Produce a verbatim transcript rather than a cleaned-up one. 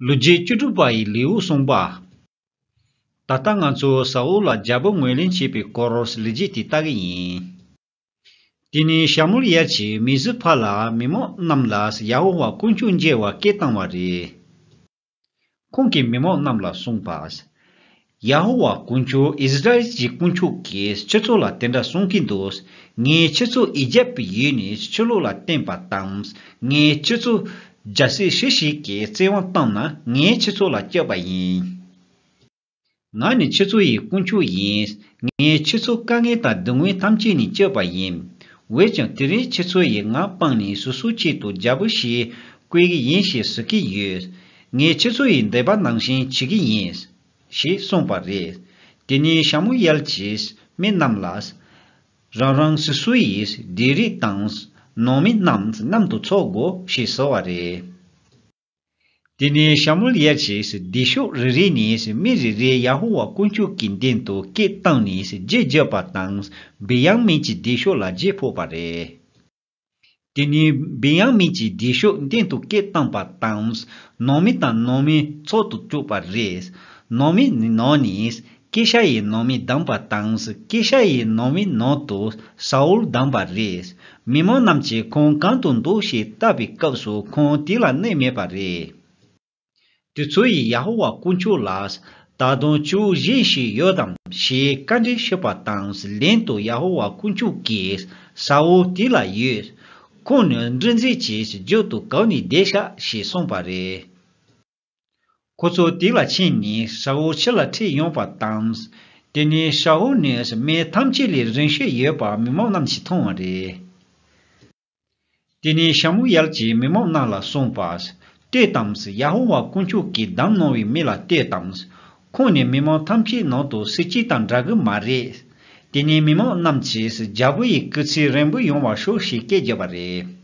ལོ་རྒྱུས་བཅུ་དྲུག་པ་ཡི་ལེའུ་གསུངས་པ། ད་ལྟ་ང་ཚོ་ས་འོག་ལ་རྒྱལ་པོ་ངོས་ལེན་བྱེད་པའི་སྐོར་ལོ་རྒྱུས་དེ་ལྟ་གི་ཡིན། དེ་ནས་ཤ་མུ་ཡལ་གྱིས་མི་ཟི་ཕ་ལ་མི་མང་རྣམས་ལ་ཡ་ཧོ་ཝཱ་དཀོན་མཆོག་མཇལ་བ་སྐད་བཏང་བ་རེད། ཁོང་གིས་མི་མང་རྣམས་ལ་གསུངས་པ། ཡ་ཧོ་ཝཱ་དཀོན་མཆོག་ཨིསི་ར་ཨེལ་གྱི་དཀོན་མཆོག་གིས་ཁྱེད་ཚོ་ལ་དེ་འདྲ་གསུང་གིན་འདུག་ངས་ཁྱེད་ཚོ་ཨི་ཇེབ་ཡུལ་ནས་ཕྱི་ལོགས་ལ་བཏོན་པ་དང་། ངས་ཁྱེད་ཚོ་རྒྱལ་སྲིད་སུ་ཞིག་གིས་བཙན་དབང་བཏང་ན་ངས་ཁྱེད་ཚོ་ལ་སྐྱོབ་པ་ཡིན། ང་ནི་ཁྱེད་ཚོ་ཡི་དཀོན་མཆོག་ཡིན། ངས་ཁྱེད་ཚོ་དཀའ་ངལ་དང་སྡུག་བསྔལ་ཐམས་ཅད་ནས་སྐྱོབ་པ་ཡིན། འོན་ཀྱང་དེ་རིང་ཁྱེད་ཚོ་ཡིས་ང་སྤངས་ནས་སོ་སོའི་ཆེད་དུ་རྒྱལ་པོ་ཞིག་བསྐོ་གི་ཡིན་ཞེས་ཟེར་གྱི་ཡོད། ངས་ཁྱེད་ཚོ་ཡི་འདོད་པ་ནང་བཞིན་བྱེད་ཀྱི་ཡིན། ཞེས་གསུངས་པ་རེད། དེ་ནས་ཤ་མུ་ཡལ་གྱིས་མི་རྣམས་ལ། རང་རང་སོ་སོ་ཡི་སྡེ་རིགས་དང་ནང་མི་རྣམས་མཉམ་དུ་ཚོགས་དགོས་ཞེས་ཟེར་བ་རེད། དེ་ནས་ཤ་མུ་ཡལ་གྱིས་སྡེ་ཤོག་རེ་རེ་ནས་མི་རེ་རེ་ཡ་ཧོ་ཝཱ་དཀོན་མཆོག་གི་མདུན་དུ་སྐད་བཏང་ནས་རྗེས་བརྗོད་པ་དང་བི་ཡང་མིན་གྱི་སྡེ་ཤོག་ལ་རྗེས་ཕོག་པ་རེད། དེ་ནས་བི་ཡང་མིན་གྱི་སྡེ་ཤོག་མདུན་དུ་སྐད་བཏང་པ་དང་། ནང་མི་དང་ནང་མི་ཚོགས་སུ་བཅུག་པ་རེད། ནང་མི་ནང་ནས་ཀེ་ཤ་ཡི་ནང་མི་བདམས་པ་དང་། ཀེ་ཤ་ཡི་ནང་མི་ནང་དུ་ས་འོག་བདམས་པ་རེད། མི་མང་རྣམས་ཀྱིས་ཁོང་གང་དུ་འདུག་ཞེས་བལྟ་བའི་སྐབས་སུ་ཁོང་དེ་ལ་གནས་མེད་པ་རེད། དེ་ཚོ་ཡིས་ཡ་ཧོ་ཝཱ་དཀོན་མཆོག་ལ། ད་དུང་ཇོ་བོ་གཞན་ཞིག་ཡོད་དམ་ཞེས་བཀའ་འདྲི་ཞུས་པ་དང་། ལན་དུ་ཡ་ཧོ་ཝཱ་དཀོན་མཆོག་གིས་ས་འོག་དེ་ལ་ཡོད། ཁོང་ནི་འབྲུ་མཛེས་ཀྱི་རྒྱུད་དུ་གང་ནས་བསྡད་ཤག་ཞེས་གསུངས་པ་རེད། ཁོ་ཚོ་དེ་ལ་ཕྱིན་ནས་ས་འོག་ཕྱི་ལ་ཁྲིད་ཡོང་བ་དང་། དེ་ནས་ས་འོག་ནི་མི་ཐམས་ཅད་ལས་རིང་ཤོས་ཡོད་པ་མི་མང་རྣམས་ཀྱིས་མཐོང་བ་རེད། དེ་ནས་ཤ་མུ་ཡལ་གྱིས་མི་མང་རྣམས་ལ་གསུངས་པ། ལྟོས་དང་། ཡ་ཧོ་ཝཱ་དཀོན་མཆོག་གིས་བདམས་གནང་བའི་མི་ལ་ལྟོས་དང་། ཁོང་ནི་མི་མང་ཐམས་ཅད་ནང་དུ་སུ་གཅིག་དང་འདྲ་གི་མ་རེད། དེ་ནས་མི་མང་རྣམས་ཀྱིས་རྒྱལ་པོ་ཡི་སྐུ་ཚེ་རིང་པོ་ཡོང་བར་ཤོག་ཞེས་སྐད་བརྒྱབ་པ་རེད།